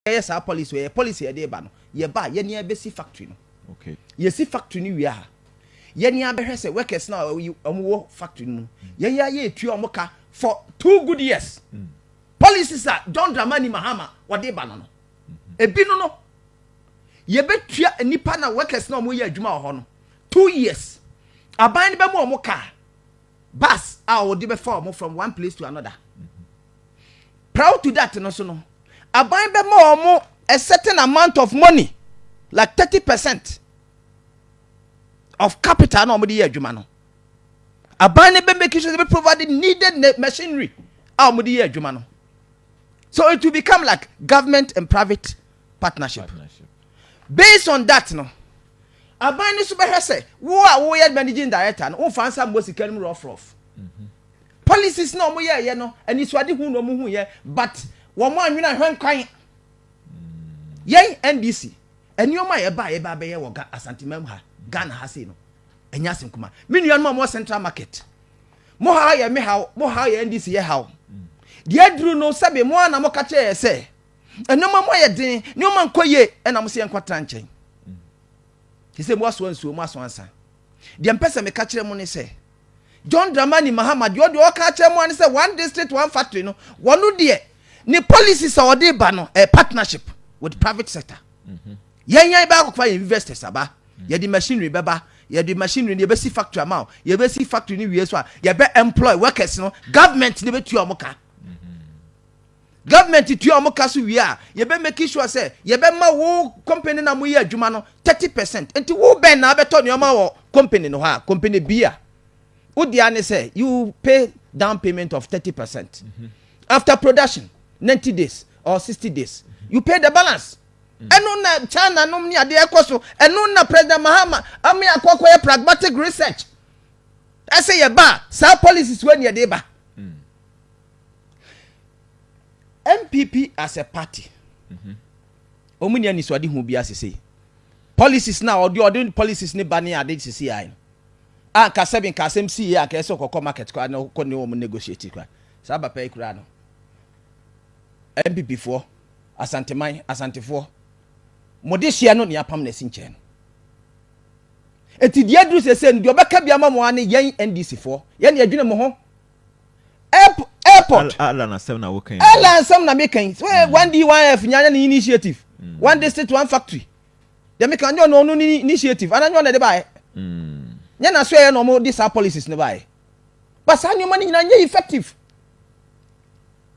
Yɛyɛ saa policy wɔ yɛ policy yɛde ba no, yɛba a, yɛne abɛsi factory no. Yɛsi factory no wie a, yɛne abɛhwɛ sɛ workers na ɔmo wɔ factory no mu, yɛn yɛ ayɛ etua ɔmo ka for 2 good years. Policies a John Dramani Mahama wɔde ba no, ebi no, yɛbɛtua nipa na workers na ɔmo yɛ adwuma wɔ hɔ no 2 years. Aban no bɛmu ɔmo kaa bus a wɔde bɛfa ɔmo from one place to another. Prior to that no so no, aban bɛma ɔmo a certain amount of money, like 30% of capital na ɔmo de yɛ adwuma no. Aban no bɛ make sure they provide needed machinery a ɔmo de yɛ adwuma no, so it will become like government and private partnership. Based on that no, aban no so bɛhwɛ sɛ wo a woyɛ managing director no, womfa nsa mmɔ sika no mu rough rough. Policies na ɔmo yɛɛyɛ no, anisuade hu na ɔmo hu yɛ, but wɔn anwene ahwɛ nkwan. Yɛn NDC, nneɛma a yɛba a yɛba abɛyɛ wɔ Asanteman ha, Ghana ha sei no, ɛnyɛ asɛm kuma. Me nuanom a mo wɔ Central Market, mo ha yɛ me haw, mo ha yɛ NDC yɛ haw. Deɛ aduru no, sɛbi, mo a na mo ka kyerɛ yɛ sɛ nneɛma mo ayɛ den, nneɛma nkɔ yie, ɛna mo sɛ yɛn nkɔtena nkyɛn te sɛ mo asoa nsuo, mo asoa nsa. Deɛ mpɛ sɛ meka kyerɛ mo ne sɛ John Dramani Mahama deɛ, ɔde ɔka kyerɛ mo ne sɛ one district, one factory no, wɔn deɛ ne policies a ɔde ba no, partnership with private sector. Yɛn bɛ akɔfa yɛn investors aba, yɛde machinery bɛba, yɛde machinery no yɛbɛsi factory ama o. Yɛbɛsi factory no wie so a, yɛbɛ employ workers no, government ne bɛtua ɔmo ka. Government tua ɔmo ka so wie a, yɛbɛ make sure sɛ yɛbɛma wo company na mo yɛ adwuma no 30%. Nti wo bɛn na abɛtɔ nneɛma wɔ company no hɔ a, company bi a wo deɛ ne sɛ you pay down payment of 30%. After production, 90 days or 60 days, you pay the balance. Ɛno na China nom ne adeɛ ɛkɔ so. Ɛno na President Mahama ame akɔkɔ yɛ pragmatic research ɛsɛ yɛ ba saa policies wɔ ne yɛde ba. NPP as a party, wɔn ni anisoade hu bi asese policies na ɔde policies ne ba ne ade sisi ayi no a, nka sɛbi, nka asɛm si yie a, nka ɛsɛ ɔkɔkɔ market koraa na ɔkɔ ne wɔn negotiate koraa. Saa papa yi koraa no, NPP foɔ, Asanteman, Asantefoɔ, mo de hyia no ne apam na esi nkyɛn no. Eti deɛ duru sese no deɛ, ɔbɛka bi ama mo ani yɛn NDC foɔ, yɛn ni adwene mo ho airport. Alan asɛm na wokan. Alan asɛm na meka yi. One D one F nyanya ne initiative, one district, one factory deɛ meka nyɛ ɔno ne initiative ana nyɛ ɔno de baayɛ nyɛ na so yɛ na ɔmo de saa policies ne baayɛ, but saa nneɛma no nyinaa nyɛ effective,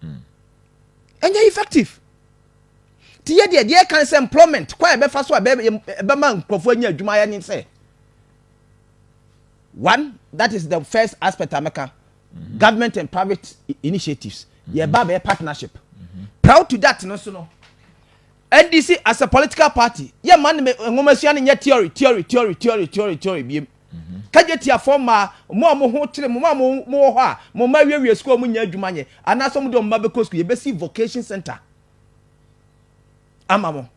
ɛnyɛ effective. Ti yɛ deɛ kan sɛ employment kwan yɛ bɛfa so a ɛbɛma nkurɔfoɔ anya adwuma yɛ ne sɛ one, that is the first aspect ameka, government and private initiatives, yɛ ba bɛyɛ partnership. Prior to that no so no, NDC as a political party, yɛ ma ne nwoma sua no nyɛ theory, theory, theory, theory, theory, theory biem. Kagye tiafoɔ mmaa, mo a mo ho kyerɛ mo, mo a mo wɔ hɔ a mo mma wiewie sukuu a mo nya adwuma nyɛ, anaasɛ mo de mo mma bɛkɔ sukuu, yɛbɛsi vocation center ama mo.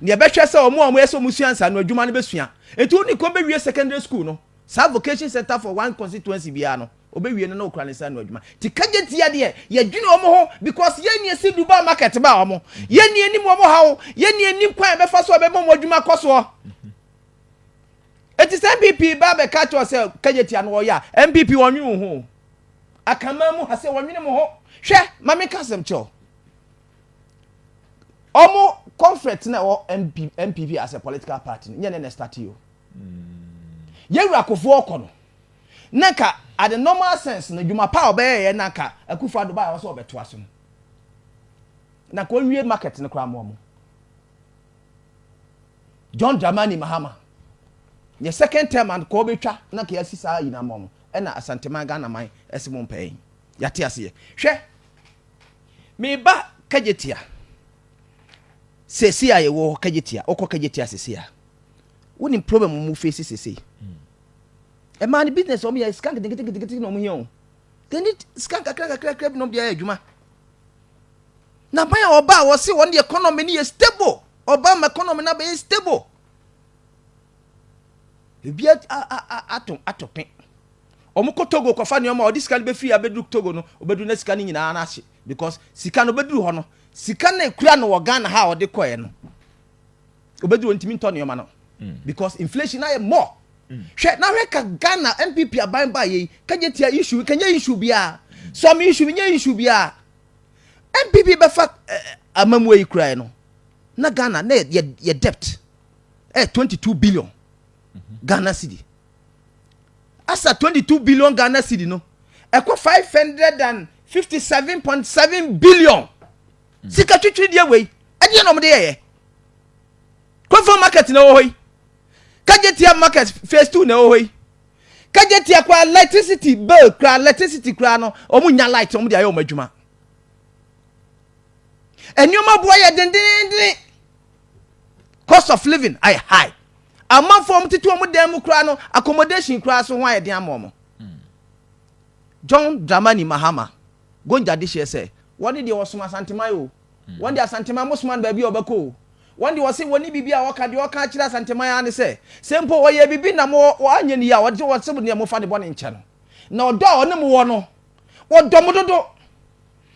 Nea ɛbɛhwɛ sɛ ɔmo a ɔmo yɛ sɛ ɔmo sua nsa no adwuma no bɛsua. Etu oni kɔn bɛwie secondary school no, saa vocation center for one constituency biara no, obɛwie no na okura ne nsa no adwuma. Ti kagye tia deɛ, yɛdwene ɔmo ho because yɛn ni esi Dubai Market ba ɔmo, yɛn ni anim ɔmo haw, yɛn ni anim kwan yɛbɛfa so a ɛbɛma ɔmo adwuma kɔ soɔ. Eti sɛ NPP ba bɛka kyerɛ sɛ kagye tia no wɔyɛ a, NPP wɔnwene wo ho. Akaman mu ha sɛ wɔnwene mo ho. Hwɛ, maame ka asɛm kyerɛw, ɔmo conference na ɛwɔ NPP as a political party no, nyɛ ne na start yi o. Yɛwura Kofoɔ kɔ no, na nka at the normal sense no, dwuma pa a ɔbɛyɛ yɛ, na nka Akufo Addo ba a wɔsɛ ɔbɛtoa so no, na nka ɔnwie market no koraa mo. Ɔmo John Dramani Mahama yɛ second term and kɔ ɔbɛtwa na nka yɛasi saa nyinaa ma ɔmo. Ɛna Asanteman, Ghana man, ɛsɛ mo mpɛɛ yi yɛate aseɛ. Hwɛ, meba Kagyetia sesi a yɛwɔ Kagyetia, wokɔ Kagyetia sesi a, wonim problem mu face sesi. Ɛmaa ne business ɔmo yɛ sika nketenkete na ɔmo yɛ o. They need sika nkakra kakra kakra bi na ɔmo de ayɛ adwuma. Na ban a ɔba a wɔsi wɔn de economy no yɛ stable, ɔba ma economy no abɛyɛ stable, ebi ato ato pe. Ɔmo kɔ Togo kɔfa nneɛma a ɔde sika no bɛfiri abɛduru Togo no, ɔbɛduru na sika no nyinaa n'ahye because sika no bɛduru hɔ no. Sika na ekura no wɔ Ghana ha a ɔde kɔɛ no, obɛdi wɔn ntumi ntɔ nneɛma no because inflation ayɛ more. Hwɛ na hwɛ ka Ghana NPP aban ba yɛ yi, Kejetia issue kanyɛ issue biara, Suame issue nyɛ issue biara. NPP bɛfa amamuo yi kura no na Ghana na yɛ debt 22 billion Ghana cedi. Asa 22 billion Ghana cedi no ɛkɔ 557.7 billion. Sika twitwiri deɛ wei ɛdeɛ na ɔmo de yɛyɛ Kɔfɔ market na ɛwɔ hɔ yi, Kejetia Market phase 2 na ɛwɔ hɔ yi. Kejetia kora, electricity bill kora, electricity kora no, ɔmo nya light ɔmo de ayɛ ɔmo adwuma. Nneɛma boɔ yɛ dendenden, cost of living ayɛ high. Amanfoɔ ɔmo tete ɔmo dan mu kora no, accommodation kora so ho ayɛ den ama ɔmo. John Dramani Mahama Gonja de hyɛ sɛ wɔne deɛ wɔsom Asanteman o, wɔn de Asanteman mo soma no baabi a ɔbɛkɔ o. Wɔn de wɔse wɔne biribi a wɔka deɛ ɔka kyerɛ Asanteman ya ne sɛ mpo wɔyɛ biribi na mo wɔanyɛ ne yie a, wɔde wɔse deɛ mofa ne bɔ ne nkyɛn no na ɔdɔ a ɔne mo wɔ no, wɔdɔ mo dodo.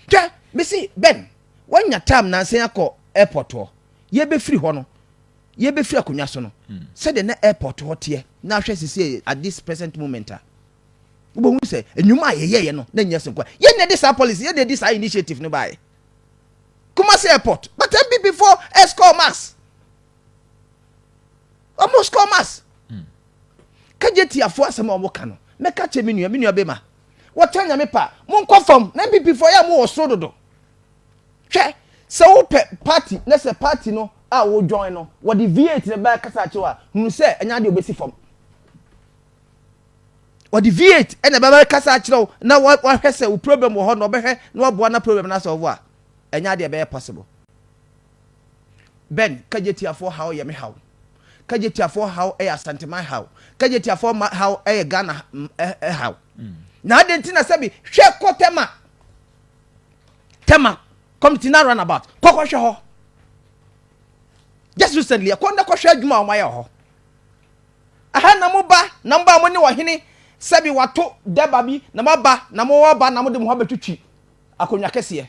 Hwɛ, mesi Ben, wɔnya time nansan akɔ airport hɔ. Yɛbɛfiri hɔ no, yɛbɛfiri akonnwa so no, sɛdeɛ na airport hɔ teɛ na ahwɛ sisi at this present moment a, wobɛhu sɛ nnwuma a yɛyɛyɛ no na nyɛ so nkwa. Yɛn na de saa policy, yɛn na de saa initiative no baayɛ Kumasi airport, but NPP foɔ ɛ score max, ɔmo score max. Kegyetiafoɔ asɛm a ɔmo ka no, mɛka kyɛ me nua bɛma wɔtɛ Nyame pa, monkɔ fam na NPP foɔ yɛ a mowɔ soro dodo. Hwɛ, sɛ wopɛ party na sɛ party no a wo join no wɔde V8 ne bɛyɛ kasa akyerɛw a, hunu sɛ ɛnya deɛ obɛsi fam. Wɔde V8 ɛna ɛbɛbɛ kasa akyerɛw na wahwɛ sɛ wo problem wɔ hɔ na ɔbɛhwɛ na waboa na problem na solve a, ɛnya deɛ ɛbɛyɛ possible. Ben, Kegyetiafoɔ haw yɛ me haw. Kegyetiafoɔ haw ɛyɛ Asanteman haw. Kegyetiafoɔ haw ɛyɛ Ghana haw. Na adi nti na sɛbi hwɛ, kɔ Tema, Tema community na roundabout, kɔkɔ hwɛ hɔ. Just recently ɛkɔ na kɔhwɛ adwuma a wɔn ayɛ wɔ hɔ. Aha na mo ba na mo ba mo ne ɔhene sɛbi wato dɛba bi na mo aba na mo aba na mo de mo ho abɛtwitwi akonnwa kɛseɛ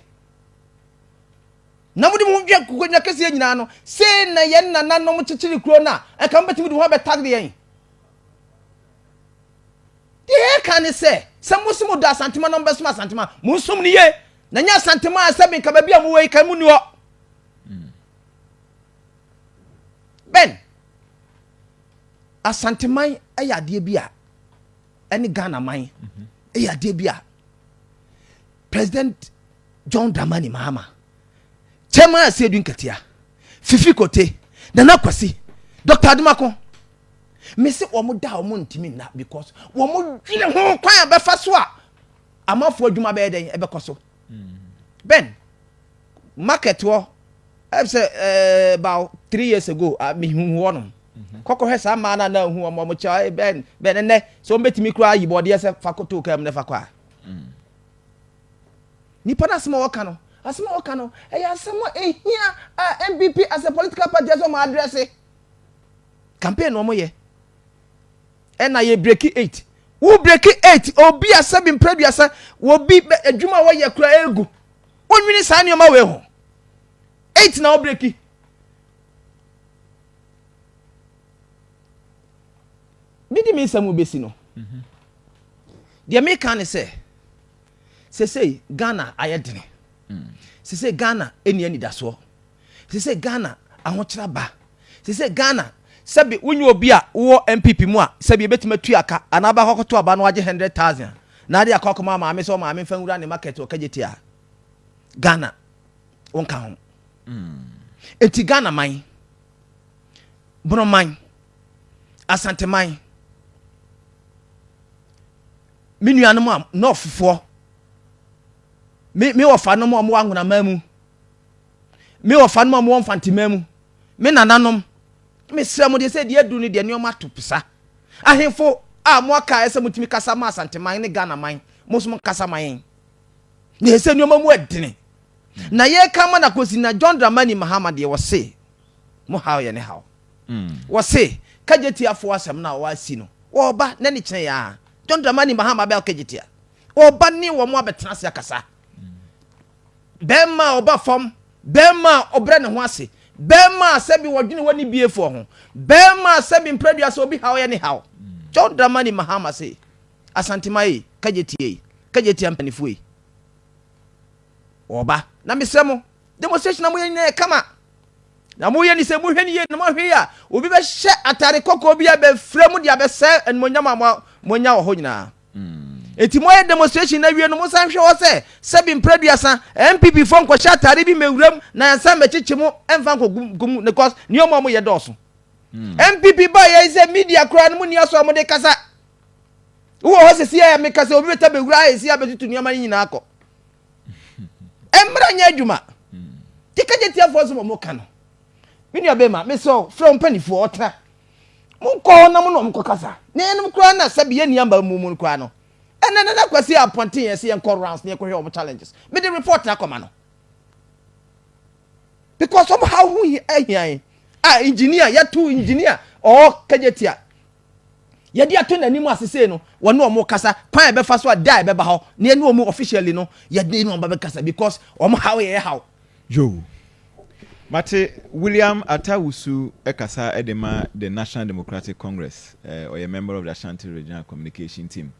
na mo de mo ho dwa akonnwa kɛseɛ nyinaa no sei na yɛn nananom kyekyere kuro no a, ɛka mo bɛtumi de mo ho abɛtagde yɛn. Deɛ yɛka ne sɛ mo se mo dɔ Asantema na mo bɛsom Asantema, mo nsom no yie na nyɛ Asantema a sɛbi nka baabi a mowɔ yi ka mu ni hɔ. Ben, Asanteman yɛ adeɛ bi a ɛne Ghana man ɛyɛ adeɛ bi a President John Dramani Mahama, Chairman Asiedu Nketia, Fifi Kote, Nana Kwasi, Dr Adomako, mesi wɔn da a wɔn ntumi nna because wɔn dwene ho kwan a bɛfa so a amanfoɔ adwuma bɛyɛ dɛn ɛbɛkɔ so. Ben, market hɔ ɛf sɛ about 3 years ago a mehu hɔ nom kɔkɔhwɛ saa mmaa no a na hu wɔn kyɛ. Ben, ɛnɛ sɛ wɔn bɛtumi kura ayi bɔdeɛ sɛ fa koto kaa mu ne fa kɔ a, nipa no asɛm a wɔka no, asɛm a wɔka no ɛyɛ asɛm a ehia a NPP as a political party ɛsɛ wɔn address. Campaign na wɔn yɛ ɛna yɛ break eight. Wo break eight, obi a sɛbi mpere wɔbi adwuma a wɔyɛ kura egu wɔnwini saa nneɛma wei ho. Eight na wɔ break. Medi mi nsɛm bɛsi no, deɛ meka ne sɛ sesei Ghana ayɛ dene, sesei Ghana ɛni anidasoɔ, sesei Ghana ahokyerɛ ba, sesei Ghana sɛbi wonye obi a wowɔ NPP mu a sɛbi ebɛtumi atu aka anaa ba akɔkɔto aba no wagye 100,000 na ade akɔ akɔma maame sɛ ɔmaame mfa nwura ne market wɔ Kejetia. Ghana wonka ho. Enti Ghana man, Bonoman, Asanteman, me nuanom a nɔɔfofoɔ, me wɔfanom a wɔwɔ Anwonaman mu, me wɔfanom a wɔwɔ Mfanteman mu, me nananom, mesrɛ mo deɛ sɛ deɛ adu no deɛ nneɛma ato pesa. Ahemfo a mo aka ɛsɛ motumi kasa ma Asanteman ne Ghana man, mo nso mo kasa ma yɛn na ɛsɛ nneɛma mu ɛdene na yɛka ma na kɔsi na John Dramani Mahama deɛ wɔse mo haw yɛ ne haw. Wɔse Kejetia asɛm no a wɔasi no, wɔba na ne kyerɛ yɛ a John Dramani Mahama bɛɛ Kejetia, wɔba ne wɔn abɛtena ase akasa. Bɛrima a ɔba fam. Bɛrima a ɔbrɛ ne ho ase, bɛrima a sɛbi wɔdwene wɔ ne biefoɔ ho, bɛrima a sɛbi mprɛdua sɛ obi haw yɛ ne haw. John Dramani Mahama se Asantema yi kagye tie yi, kagye tia mpanimfoɔ yi ɔba. Na mesrɛ mo, demonstration na moyɛ nyinaa yɛ kama, na moyɛ ni sɛ mohwɛ ne yie na moahwɛ yi a, obi bɛhyɛ atare kɔkɔɔ bi a bɛfrɛ mu de abɛsɛ animonyam a moanya wɔ hɔ nyinaa. Eti moayɛ demonstration na wie no, mosan hwɛ hɔ sɛ sɛbi mprɛduasa NPP fo nkɔhyɛ atare bi mɛwuram na yɛnsan mɛkyekye mo ɛmfa nkɔ gu mu, because nneɛma a moyɛ dɔɔso. NPP ba yɛ sɛ media koraa no mu ni aso a mode kasa wowɔ hɔ sɛsi a meka sɛ obi bɛta bɛwura ayɛ si abɛtutu nneɛma no nyinaa kɔ. Ɛmmra nyɛ adwuma te kagye tiafoɔ so ma mo ka no. Me nua bɛma mesɛ frɛ wo mpanimfoɔ ɔtena monkɔ hɔ na mo na ɔmkɔ kasa na yɛnom koraa na sɛbi yɛ nneɛma mu no koraa no. Ɛnɛ Nana Kwasi apɔnten yɛ sɛ yɛnkɔ rounds na yɛkɔhwɛ wɔn challenges. Mede report na akɔma no because ɔmo ha ho ahia a engineer yɛto engineer ɔwɔ kagye tia yɛde ato n'anim asese no, wɔne ɔmo kasa kwan a yɛbɛfa so a da a yɛbɛba hɔ na yɛne ɔmo officially no, yɛde ne ɔmo bɛkasa because ɔmo haw yɛ haw. Yo, mate. William Atawusu ɛkasa ɛde ma the National Democratic Congress, ɔyɛ member of the Ashanti Regional Communication Team.